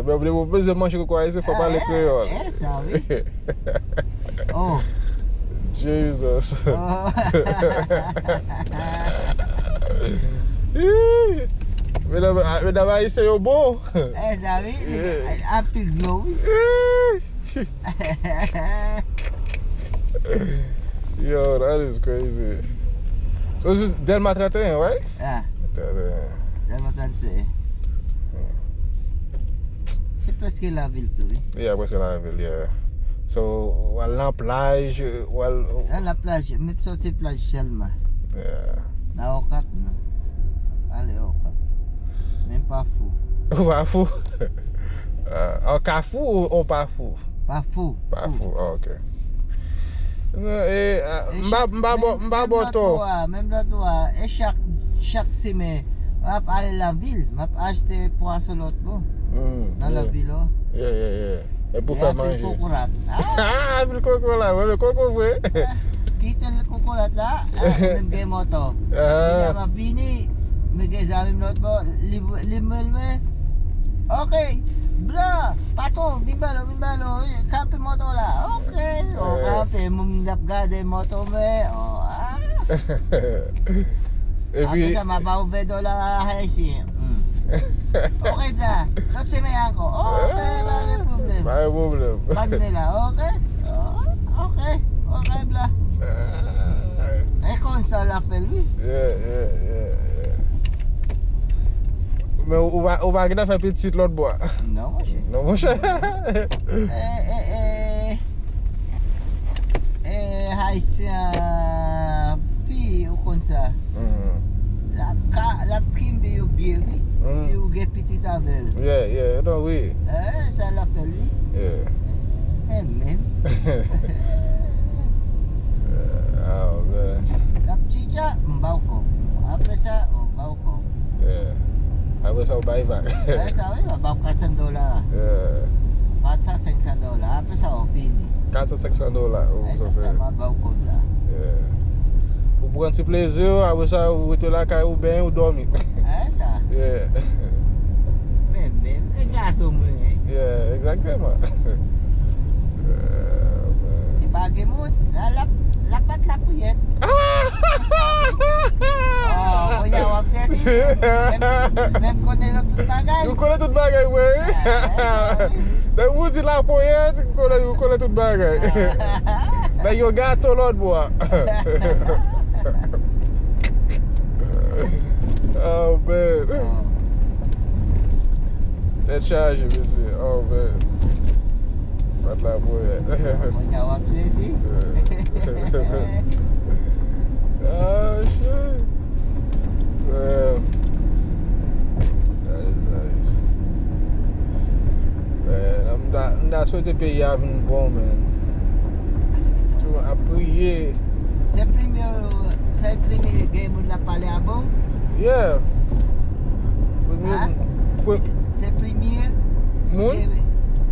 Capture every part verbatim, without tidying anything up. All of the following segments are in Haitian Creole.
Men ou bezwen manje koko ayisyen, fò w pale kreyòl. Eh, sa, wi. Oh. Jesus. Oh. Ih. Medam, ah, medam ayisyen yo bon. Eh, sa, wi. Yeah. Anpil dlo, wi. Ih. Yo, that is crazy. So, it's just Dèlma trannteyen, right? Ah. Trannteyen. Dèlma trannteyen. Se prèske lavil tou, wi. Yeah, prèske lavil, yeah. So, w al nan plaj, w al... Nan la plaj, men sòti plaj sèlman. Yeah. Nan Okap, non. Ale Okap. Men pa fou. Ou pa fou? Ah, an Kafou ou, ou pa fou? Pa fou. Pa fou, ah, ok. Non, e, ah, e m pa, chak, m pa bò, menm, m pa menm bò lòt tò. Bò a, menm lòt bò a, e chak, chak semèn, m ap ale lavil, m ap achte pwason lòt bò. Hmm, nan lavil, oh. Yeah, yeah, yeah. E pou fè manje. Anpil kokorat. Ah, anpil kokorat. Mwen, men koko vre. Ah, kite l kokorat la, ah, mwen menm gen moto. Ah. Lè m ap vini, mwen gen zanmi m lòt bò, li, li mwen, mwen. Ok, blan, patwon, vin ba l, vin ba l, kanpe moto la. Ok, oh, kanpe, moun ap gade moto mwen, oh, ah. Epi apre sa, m a ba w ven dola ayisyen. Hmm. Ok, la, lòt semèn ankò. Ok, pa gen pwoblèm. Pa gen pwoblèm. Bat men la, ok? Oh, ok, ok, blan. E konsa l ap fè l, wi. Yeah, yeah, yeah, yeah. Men ou, ou pa, ou pa gentan fè pitit lòt bò a? Non, monchè. Non, monchè. Eh, eh, eh. Eh, Haitian fi, ou konn sa. Mhm. L ap ka, l ap kenbe yo byen, wi. Mhm. Si ou gen pitit avè l. Yeah, yeah, non, wi. Eh, sa l ap fè l, wi. Yeah. Men menm. Ah, man. L ap tchitcha, m ba w kòb. Apre sa, m ba w kòb. Yeah. Apre sa, ou bay vag. Apre sa, wi, m ba w kat san dola. Yeah. Kat san, senk san dola. Apre sa, ou fini. Kat san, senk san dola. Ou fè. Sa, m ba w kòb la. Yeah. Ou pran ti plezi w, apre sa, ou rete lakay ou, benyen, ou dòmi. Eh, sa. Yeah. Men, men, e gason mwen, hein. Yeah, egzakteman. Yeah, man. Si pa gen moun, la, la, la pat la kouyèt. Ah! Oh, kounye a w ap sèvi. Menm, menm konnen nou tout bagay. Nou konnen tout bagay, wi. Ah, ah, ah. Lè ou di laponyèt, ou konnen, ou konnen tout bagay. Nèg yo gato lòt bò a. Oh, man. Oh. Tèt chaje, mesye. Oh, man. Pat la pou wè. Kounye a w ap sezi. Ah, shit. Man. That is nice. Man, m ta, m ta swete peyi a vin bon, man. Tou ap priye. Se premye, se premye gen moun la pale avè w? Yeah. Premye, ah, pre- se, se premye moun? Gen,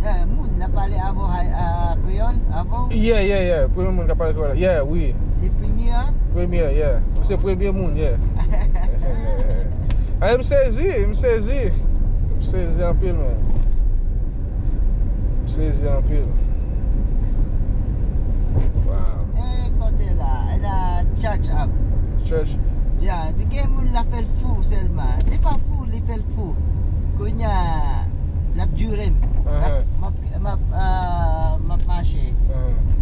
eh, moun la pale avè w, a, a, kreyòl avè w? Yeah, yeah, yeah. Premye moun ka pale kreyòl. Yeah, wi. Se premye a? Premye, yeah. Se premye moun, yeah. Ay, m sezi, m sezi. M sezi anpil, man. M sezi anpil. Wow. E kote la, e la church ap. Church? Ya, li gen moun la fè l fou sèlman. Li pa fou, li fè l fou. Kounye a, l ap dire m. L ap, m ap, m ap, ah, m ap mache.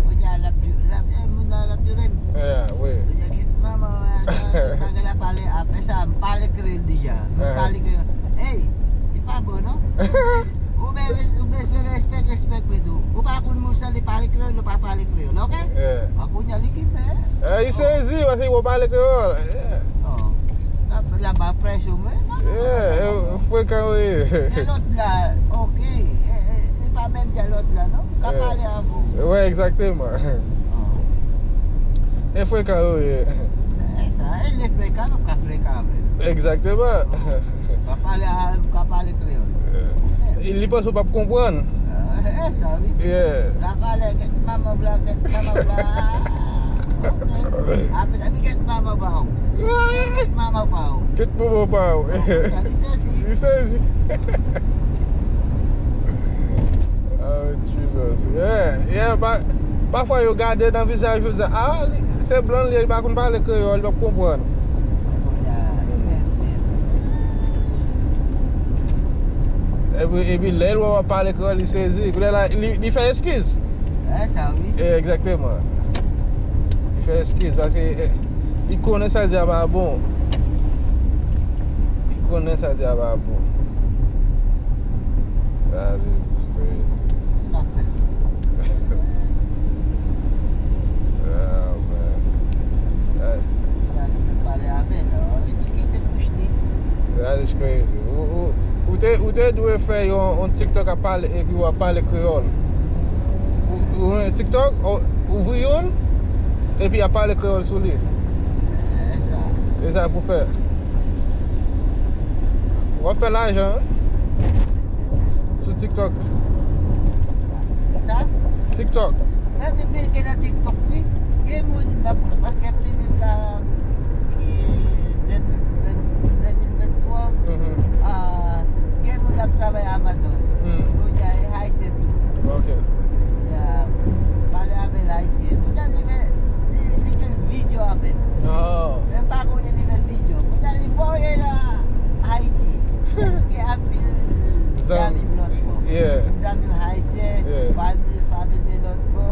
Kounye a, l ap di-, l ap, eh, moun nan, l ap dire m. Yeah, wi. Kounye a, kèt manman, ah, tout bagay la pale, apre sa, m pale kreyòl deja. M pale kreyòl. Ey, li pa bon, non? Ou be-, ou bezwen respè, respè mwen tou. Ou pa konn moun sa, li pale kreyòl, nou pa pale kreyòl, ok? Yeah. A kounye a, li ki fè. Eh, li sezi, paske ou pale kreyòl. Yeah. Oh. La, la ba presyon, mwen. Yeah, eh, frekan, wi. E lòt la, ok. E, e, e pa menm jan lòt la, non? Ou ka pale avè w. Wi, egzakteman. Oh. E frekan, wi. E sa, e le frekan, nou ka frekan avè l. Egzakteman. Oh. Ou ka pale a, ou ka pale kreyòl. Yeah. E li panse w p ap konprann. Ah, e sa, wi. Yeah. La valè, kèt manman w la, kèt manman w la. Ok. Apre sa, di kèt manman pa w. Kèt manman pa w. Kèt manman pa w. Sa, li sezi. Li sezi. Yeah, yeah, pa, pafwa yo gade nan vizaj yo, di, "Ah, li, se blan li ye, li pa konn pale kreyòl, li p ap konprann." Epi, epi lè l wè w ap pale kreyòl, li sezi. Kounye a la, li, li fè eskiz. Egzakteman. Li fè eskiz paske, eh, li konnen sa l di a pa bon. Li konnen sa l di a pa bon. That is crazy. Oh, man. That, that is crazy. Ou, ou, ou te, ou te dwe fè yon, yon TikTok ap pale, epi w ap pale kreyòl. Ou, ou, yon TikTok, ou, ouvri youn, epi ap pale kreyòl sou li. E sa pou fè. W ap fè lajan, wi. Sou TikTok. Sa? TikTok. Mwen vin gen nan TikTok, wi. Gen moun, paske anpil moun ka, ki de mil ven, de mil venntwa, ah, gen moun ap travay Amazon. Kounye a, e Ayisyen tou. Ok. Kounye a, pale avè l Ayisyen. Kounye a, li fè, li, li fè videyo avè m. Oh. Men m pa konnen li fè videyo. Kounye a, li voye la Ayiti. Gen anpil zanmi m lòt bò. Yeah. Zanmi m ayisyen, yeah, fanmi, fanmi m lòt bò,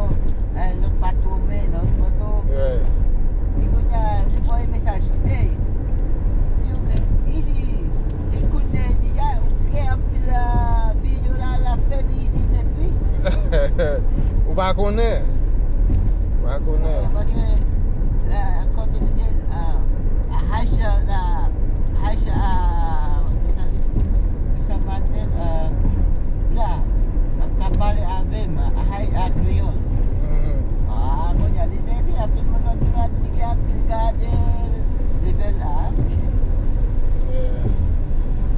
eh, lòt patwon men, lòt bò tou. Yeah. Li kounye a, li voye mesaj, "Hey, you, isi, li kounye a di, ya, ou gen anpil, ah, videyo la, la fè li isi nèt, wi." Ou pa konnen. Ou pa konnen. Ah, paske, la, kote li di, ah, Aisha, la, Aisha, ah, kisa li, kisa maten, euh, la, ap ka pale avè m a, a kreyòl. Mhm. Ah, kounye a, li sezi, anpil moun lòt ki pa di li gen anpil gade, li fè la, monchè. Yeah.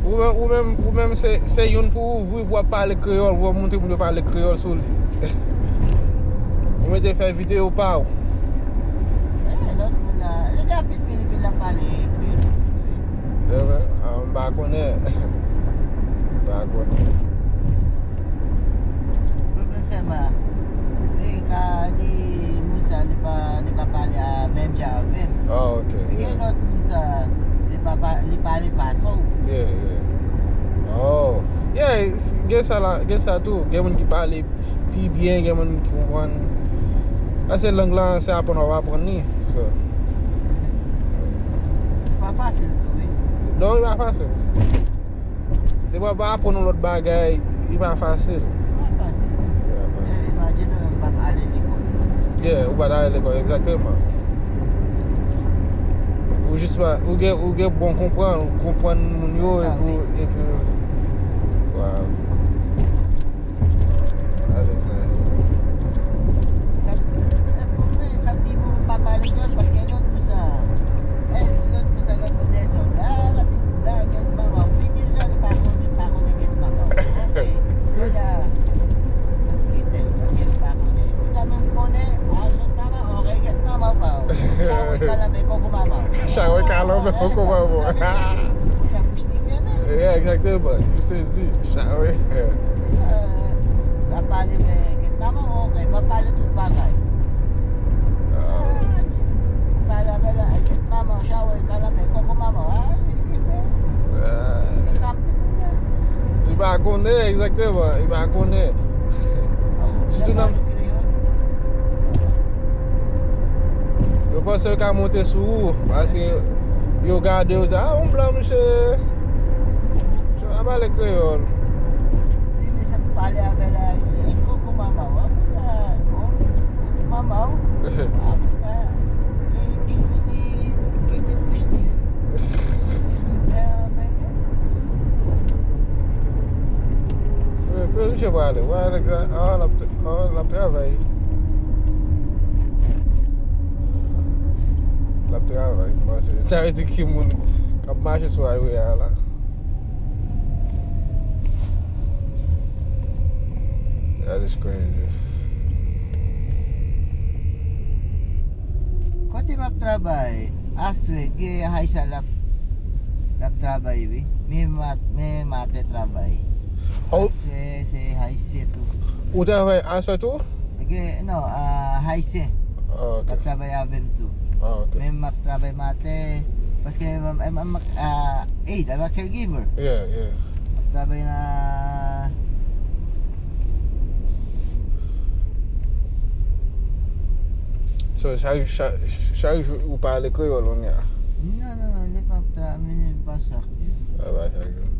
Ou menm, ou menm, ou menm se, se youn pou ou ouvri pou w ap pale kreyòl, pou w ap montre moun yo pale kreyòl sou li. Ou mete fè videyo pa w. Eh, lòt moun la, li gen anpil Filipin la pale kreyòl. Evre? Ah, m pa konnen. M pa konnen. Pwoblèm sèlman, li ka, li, moun sa, li pa, li ka pale a menm jan avè m. Ah, ok, yeah. Gen lòt moun sa, li pa, pa, li pale fason. Yeah, yeah. Oh. Yeah, s-, gen sa la, gen sa tou. Gen moun ki pale pi byen, gen moun ki konprann. Paske lang lan, se aprann w ap aprann li. So. Pa fasil tou, wi. Non, li pa fasil. Depi w ap aprann yon lòt bagay, li pa fasil. Li pa fasil. Li pa fasil. Eh, imajine m pa t ale lekòl. Yeah, ou pa t ale lekòl, egzakteman. Ou jis pa, ou gen, ou gen bon konprann, ou konprann moun yo, epi, epi, wow. That is nice, man. Sa, e, pou mwen, sa pi bon pa pale kreyòl, paske lòt moun sa, e, lòt moun sa, lòt moun dèzòd. Ah, la, la, gèt manman w. Pi pil sa, li pa konnen, pa konnen gèt manman w. Ok. Kounye a, m kite l, paske li pa konnen. Kounye a, menm konnen, ah, gèt manman w, ok, gèt manman w pa w. Chawo e kalanbè koko manman w. Chawo e kalanbè koko manman w. Kounye a, bouch li fèmen. Yeah, egzakteman. Li sezi. Chawo. Eh, l ap pale, men, gèt manman w, men, m ap pale tout bagay. Ah. M pale avè l, gèt manman w, chawo, e kalanbè, koko manman w, ah, li rive. Ah. Li pa konnen, egzakteman, li pa konnen. Sitou nan, yo panse yo ka monte sou ou, paske yo gade, yo di, "Ah, yon blan, misye, misye pa pale kreyòl." Li di, "Sa m pale avè l la, e koko manman w, a, o, manman w." Apre, li ki vini, kite bouch li. Fè, fè, fè. Pe, pe, misye prale, wè, nèg sa, ah, l ap, ah, l ap travay. L ap travay, m panse. Sa vle di ki moun k ap mache sou highway a la. That is crazy. Kote m ap travay, aswè, gen Ayisyen l ap, l ap travay, wi. Men mat-, men maten travay. Oh. Aswè, se Ayisyen tou. Ou travay aswè tou? Gen, non, ah, Ayisyen. Ah, ok. K ap travay avè m tou. Ah, ok. Men m ap travay maten, paske m, m, m, m, ah, aide, I'm a caregiver. Yeah, yeah. M ap travay nan So, chak, chak, chak jou ou pale kreyòl, kounye a? Non, non, non, li pa tra-, li pa chak jou. Ah, pa chak jou.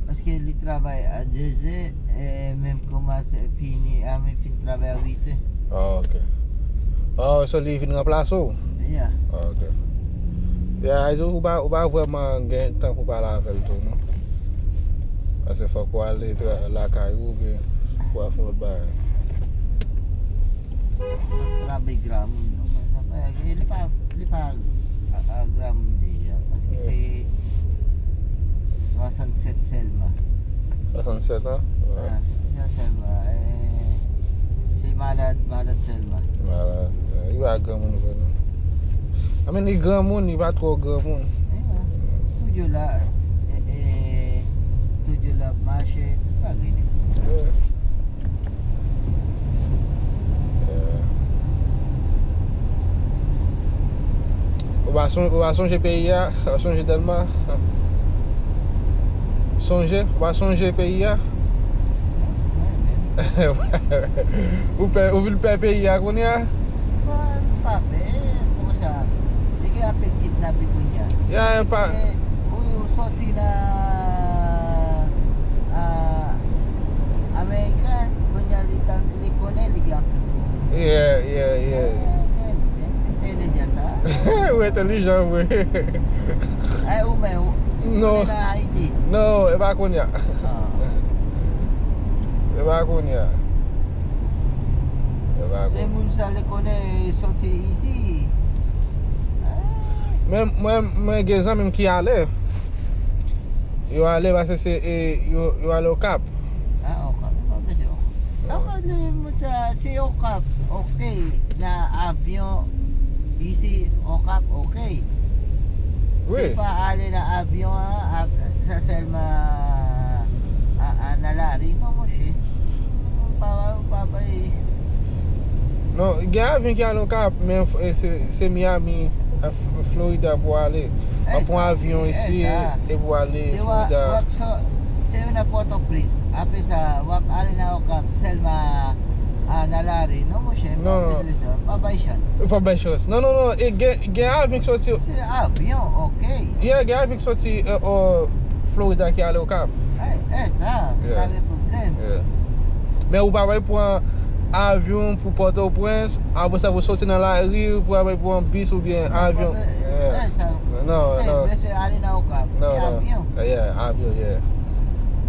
Paske li travay a de zè, e menm kòmanse fini, a menm fin travay a uit è. Ah, ok. Oh, so li vin ranplase w? Yeah. Ah, ok. Yeah, Ayzo, ou pa, ou pa vrèman gen tan pou pale avè l tou, non? Paske fòk ou ale tra-, lakay ou, oubyen ou al fè lòt bagay. Trape gramoun, non, men sa pa, e, li pa, li pa a, a gramoun deja, paske se swasannsèt sèlman. Swasannsèt an? Wi. Ah, se sa sèlman, e, se malad, malad sèlman. Malad, e, li pa granmoun vre, non. I mean, li granmoun, li pa twò granmoun. E, tout yo la, e, e, tout yo la ap mache, tout bagay li. Yeah. Yeah. Ou pa son-, ou pa sonje peyi a? Ou pa sonje Dèlma? Sonje? Ou pa sonje peyi a? Ou pè, ou vin pè peyi a kounye a? Bon, m pa pè, konsa. Li gen anpil kidnape kounye a. Ya, pa- Gen, ou soti nan, a, Ameriken, kounye a li tan, li konnen li gen anpil pwoblèm. Yeah, yeah, yeah. Eh, men, men, m te vle di sa. Ou entèlijan vre. Eh, ou menm, ou, Non. Ou te nan Ayiti? Non, e pa kounye a. Ah. E pa kounye a. E pa Se kounye a. Moun sa li konnen soti isi. Ah. Men mwen, mwen gen zanmi m ki ale. Yo ale paske se, e, yo, yo ale Okap. Ah, Okap, yo pa bezwen Okap. Ankò li, moun sa, se Okap, oke, nan avyon, isi, Okap, oke. Wi. Se pa ale nan avyon an, a, sa sèlman, a, a, nan lari, non, monchè. Ou pa, ou pa bay. Non, gen avyon ki ale Okap, men f-, e, se, se Miami, a, F-, Florida pou ale. W ap pran avyon isi, e, e pou ale Florida. Se w ap sò-, se yo nan Pòtoprens. Apre sa, w ap ale nan Okap sèlman a, a, nan lari. Non, monchè, pa bezwen sa. Pa bay chans. Pa bay chans. Non, non, non. E gen, gen avyon ki soti Se avyon, oke. Yeah, gen avyon ki soti, e, o, Florida ki ale Okap. E, e sa, Yeah. pa gen pwoblèm. Yeah. Men ou pa bay pran avyon pou Pòtoprens, apre sa pou soti nan lari, pou al pran bis oubyen avyon. Non, non. Non, non. Se, mesye, ale nan Okap. Non, se non. Avyon. Yeah, avyon, yeah.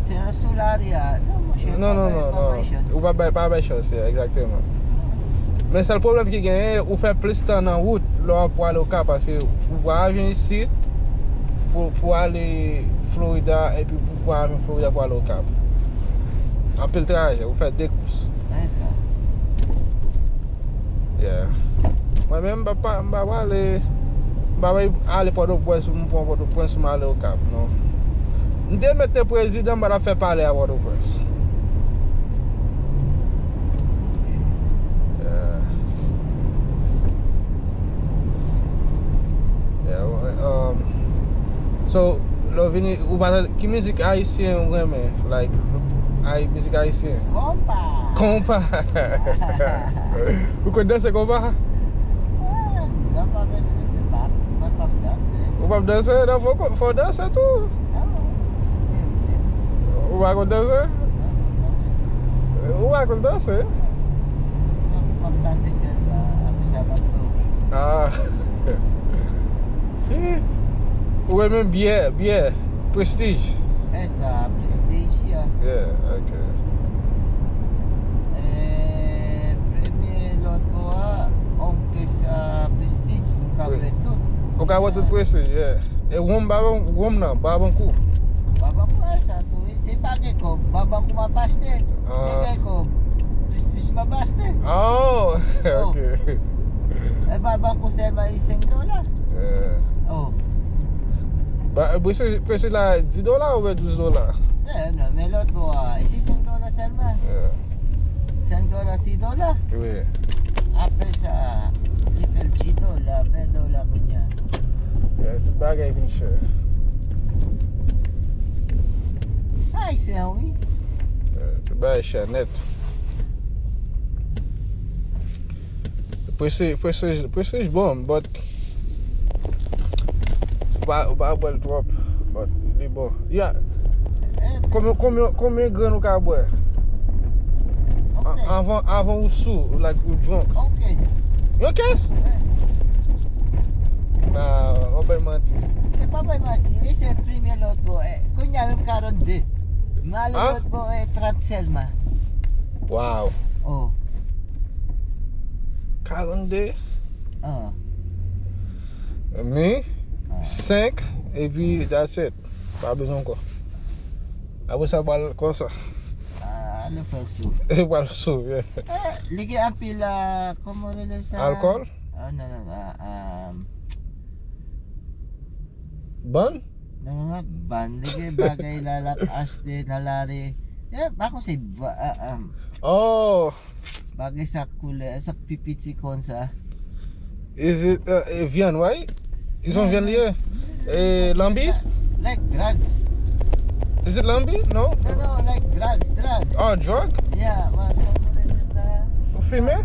Se nan sou lari a. Non, monchè, non, non, non, non. Ou pa bay, pa bay chans, yeah, egzakteman. Men sèl pwoblèm ki genyen, ou fè plis tan nan wout lè w ap pwale Okap, paske ou pran avyon isit pou, pou ale Florida, epi pou pran avyon Florida pou ale Okap. Anpil trajè, ou fè de kous. Yeah. Mwen menm, m pa, m pa prale, m pa prale ale Pòtoprens, m pran Pòtoprens, m ale Okap, non. M te met te prezidan, m pa t ap fè pale a Pòtoprens. Yeah. Yeah, um, so, lè w vini, ou pa, ki mizik ayisyen ou renmen? Like, ay, mizik ayisyen? Konpa. Konpa. Ou konn danse konpa? Ah, non, pa bezwen, pa, mwen p ap danse. Ou p ap danse? Non, fò, fò w danse tou. Ah, bon. Ou pa konn danse? Non, non, pa bezwen. Ou pa konn danse? Non, m ap tande sèlman, apre sa, m ap dòmi. Ah. Ou renmen byè, byè, Prestige? E sa, Prestige, yeah. Yeah, ok. E, premye lòt bò a, on ke sa Prestige, m ka wè tout. Ou ka wè tout Prestige, yeah. E wonm, ba wonm, wonm nan, Babankou. Babankou, e sa tou, wi. Si pa gen kòb, Babankou m ap achte. Ah. Men gen kòb, Prestige m ap achte. Oh, ok. E Babankou sèlman, li senk dola. Yeah. Oh. Ba, Prestige, Prestige la, dis dola oubyen douz dola? Eh, non, men lòt bò a, se senk dola sèlman. Yeah. Senk dola, sis dola. Wi. Apre sa, li fè l dis dola, ven dola kounye a. Yeah, tout bagay vin chè. Ayisyen, wi. Yeah, tout bagay chè nèt. Prestige, Prestige, Prestige bon, but ou pa, ou pa bwè l twòp, but li bon. Yeah. Konbyen, konbyen, konbyen grenn ou ka bwè? An- Anvan, anvan ou sou, like ou drunk. Yon kès. Yon kès? Nah, ou bay manti. E pa bay manti, e se premye lòt bò. E, kounye a menm karannde. M ale lòt bò, e trant sèlman. Wow. Oh. Karannde. Ah. Mi, senk, epi that's it. Pa bezwen ankò. Apre sa, pral konsa. Ah, nou fè sou. E pral sou, yeah. Eh, li gen anpil, ah, kòman yo rele sa? Alkòl? Ah, non, non, non. Ah, Bann? Non, non, non, bann. Li gen bagay la, l ap achte nan lari. Eh, pa konn se ba-, ah, ah, Oh, bagay sa koulè, sa pi piti konsa. is it uh, e vyann, right? Is on vyann li ye? E lanbi? Like drugs. Is it lanbi? No? No, no, like drugs, drugs. Oh, drug? Yeah, well, kòman yo rele sa? Ou fimen?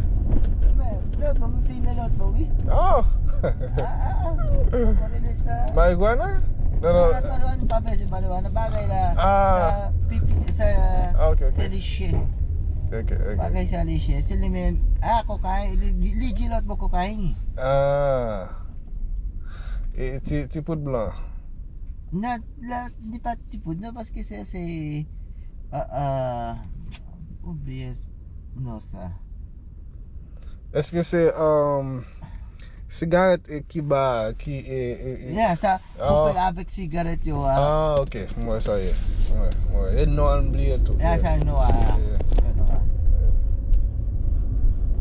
Men, lòt bò, m fimen lòt bò, wi. Oh. Ah, ah, ah. Kòman yo rele sa? Marijuana? Non, non. Non, non, non, pa bezwen marijuana, bagay la. Ah. Sa, pipi, sa, Ah, ok, ok. Se li chè. Ok, ok. Bagay sa li chè. Se li menm. Ah, kokayin, li, li di lòt bò kokayin. Ah. E ti, ti poud blan. Nan, la, li pa ti poud, non, paske se, se, ah, ah, oubliye non sa. Èske se um, sigarèt e Kiba ki e, e, e, Yeah, sa, Ah. Ou fè l avèk sigarèt yo a. Ah, ok. M wè sa ye. M wè, m wè. E non an m bliye tou. E a sa nwa a. Yeah. Nwa a.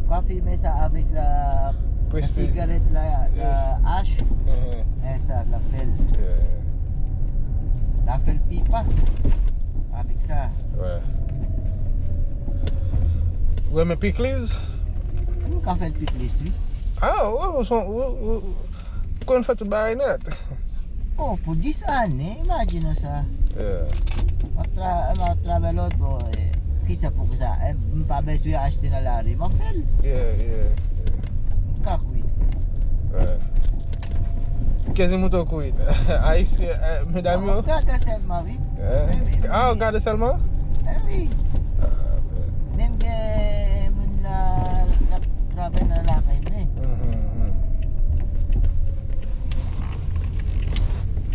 Kwa fimen sa avèk la, la Prestige. Sigarèt la, la Yeah. Ash. Mhm. E sa, la fè l. Yeah. La fè l pipa. Avèk sa. Wè. Ou renmen pikliz? Nou ka fè l pikliz, wi. Ah, ou, ou, son- ou, ou, ou konn fè tout bagay nèt. Oh, pou dis ane, imajine sa. Yeah. M ap tra-, m ap travay lòt bò. Eh, kisa pou sa? Eh, m pa bezwen achte nan lari. M ap fè l. Yeah, yeah, yeah. M ka kwit. Wè. Kèzimoto kwit. Ayisyen, eh, medam yo. M ap gade sèlman, wi. Eh. Men, men, Ah, ou men, gade sèlman? Eh, wi. Ah, man. Menm gen moun la, la travay nan lakay mwen. Mhm, mhm.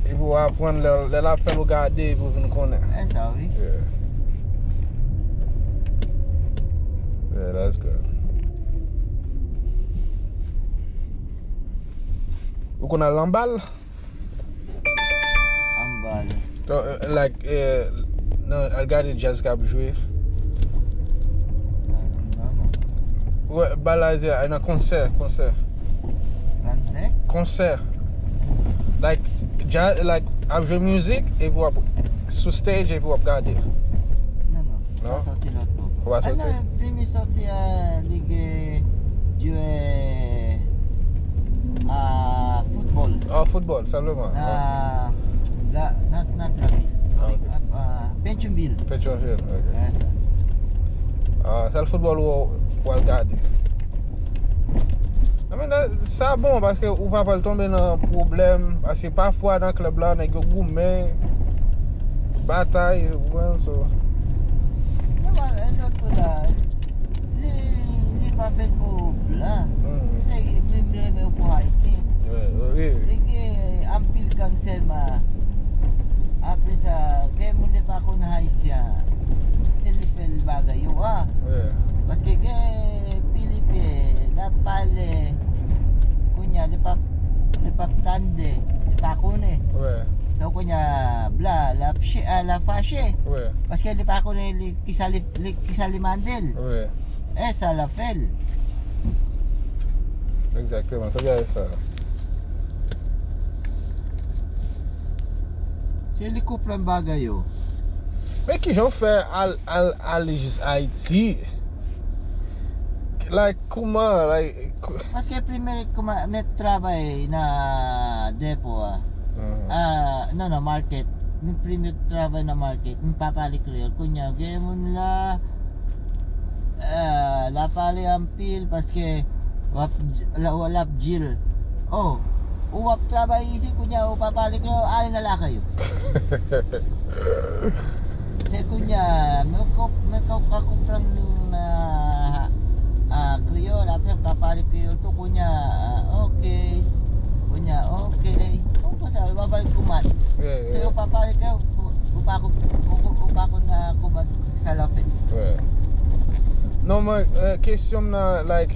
Epi w aprann lè, lè l ap fè l ou gade epi w vin konnen. E sa, wi. Yeah. Yeah, that's good. Ou konn al nan bal? Anbal. To, eh, like, eh, nan, al gade djaz k ap jwe. Non, non. Wè, bal la, se nan konsè, konsè. Fransè? Konsè. Like, djaz, like, ap jwe mizik, epi w ap sou stage, epi w ap gade. Non, non. Non? Pa sòti lòt bò. Ou pa Ah, sòti? Non, premye sòti a, li gen jwe a foutbòl. Ah, foutbòl, sèlman. Na, la, na, na, na, Ah, ok. a, a, Petyonvil. Petyonvil, ok. Wè, sa. Ah, sèl foutbòl ou, ou al gade. I mean, that- sa bon, paske ou pa pral tonbe nan pwoblèm, paske pafwa nan klèb la, nèg yo goumen, batay, ou konprann, so. Non, men, lòt bò la, li, li pa fèt pou blan. Mhm. Se menm renmen pou Ayisyen. Wè, wè, wè. Li gen anpil gang sèlman. Apre sa, gen moun li pa konn Ayisyen. Se li fè l bagay yo a. Wè. Paske gen Filipyen, l ap pale, kounye a, li p ap, li p ap tande, li pa konnen. Wè. Donk, kounye a, blan, l ap che-, a, l ap fache. Wè. Paske li pa konnen li, kisa li, li, kisa li mande l. Wè. E sa l ap fè l. Egzakteman, se bagay sa. Se li konprann bagay yo. Men kijan w fè al, al, al jis Ayiti? Like, kouman, like, kou- Paske premye kouman, mwen travay nan depo a. Mhm. Ah, non, non, market. Mwen premye travay nan market. Mwen pa pale kreyòl. Kounye a, gen moun la, ah, l ap pale anpil paske w ap, l ap, l ap di l, oh, ou ap travay isi, kounye a ou pa pale kreyòl, ale nan lakay ou. Se kounye a, mwen konp-, mwen konp-, ka konprann, ah, ah, kreyòl, apre m ka pale kreyòl tou, kounye a, ah, ok. Kounye a, ok. Ou konsa, ou pa bay kouman. Yeah, yeah. Se ou pa pale kreyòl, ou, ou pa konp-, ou, ou pa konn, ah, kouman sa l ap fèt. Yeah. Non, mwen, eh, kesyon m nan, like,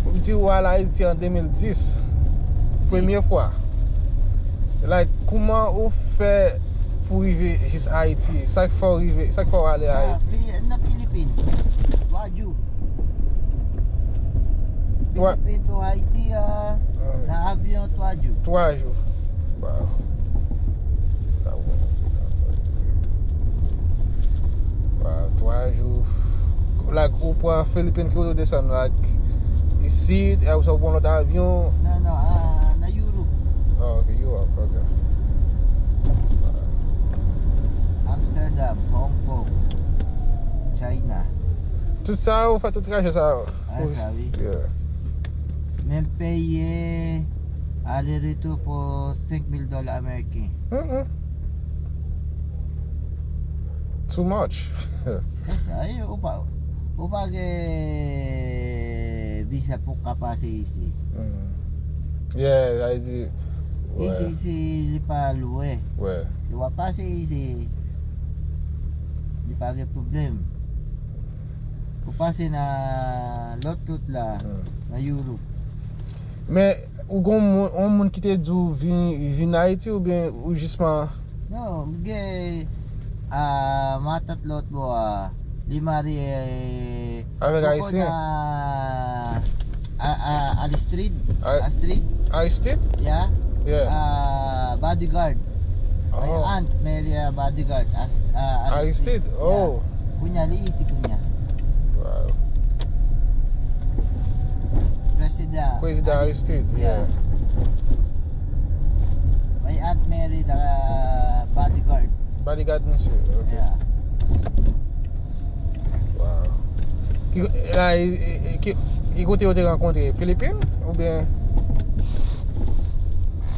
ou di ou al Ayiti an de mil dis, premye fwa. Like, kouman ou fè pou rive jis Ayiti? Sa k fè w rive, sa k fè w ale Ayiti? Ah, pi-, nan Filipin. Twa jou. Twa- Filipin to Ayiti, ah, nan avyon twa jou. Twa jou. Wow. Wow, twa jou. Like, ou pran Filipin ki ou desann, like, isit, e apre sa ou pran lòt avyon? Non, non, ah, nan Europe. Oh, ok, Europe, ok. Amsterdam, Hong Kong, China. Tout sa, ou fè tout trajè sa? Ah, sa, wi. Yeah. Men peye ale retou pou senk mil dola ameriken. Mm-mm. Too much. Se sa, e, ou pa, ou pa gen visa pou ka pase isi. Mm. Yeah, sa vle di, wi. Isi, isi, li pa lwen. Wi. Si w ap pase isi, li pa gen pwoblèm. Ou pase nan lòt kote la, mm, nan Europe. Men, ou gon moun, yon moun ki te di w vin, vin Ayiti oubyen ou jisman... Non, m gen, ah, matant lòt bò a, li marye, eh, avèk ayisyen? A, a, a Aristide. A-, Astrid. Aristide? Yeah. Yeah. Ah, bodyguard. My aunt marry a bodyguard. As-, ah, Aristide. Aristide? Yeah. Oh. Kounye a li isi kounye a. Wow. Prezidan. Prezidan Aristide, yeah. My aunt married a bodyguard. Bodyguard misye, ok. Yeah. Wow. Ki, la, e, e, e, ki, ki kote yo te rankontre? Filipin? Oubyen?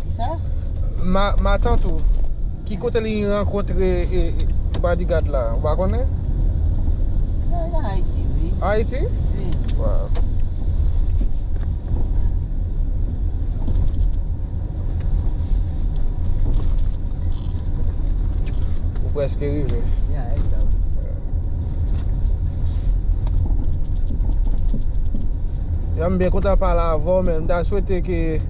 Kisa? Ma, matant ou, ki kote li rankontre, e, e, bodyguard la? Ou pa konnen? Non, nan Ayiti, wi. Ayiti? Wi. Wow. Ou prèske rive. Yeah, exactly. Ya, m byen kontan pale avè w, men m ta swete ke...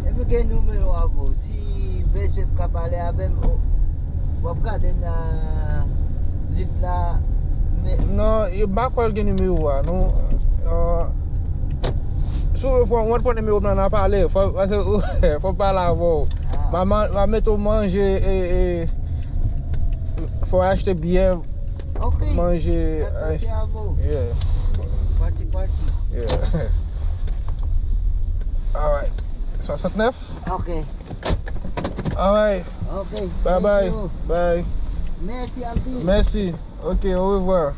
Epi gen nimewo a, bro. Si bezwen ka pale avè m, w ap gade nan liv la, men... Non, e, m pa kwè l gen nimewo a, non. Ah, si w vle pran, w pran nimewo m nan, n a pale. Fò, paske, fò m pale avè w. Ah. M a, m a mete w manje, e, e, fò w achte byè, ok, manje. Pati, pati avè w. Yeah. Pati, pati. Yeah. Alright. Swasantnèf? Ok. Alright. Ok. Bye bye. Thank you. Bye. Mèsi anpil. Mèsi. Ok, orevwa.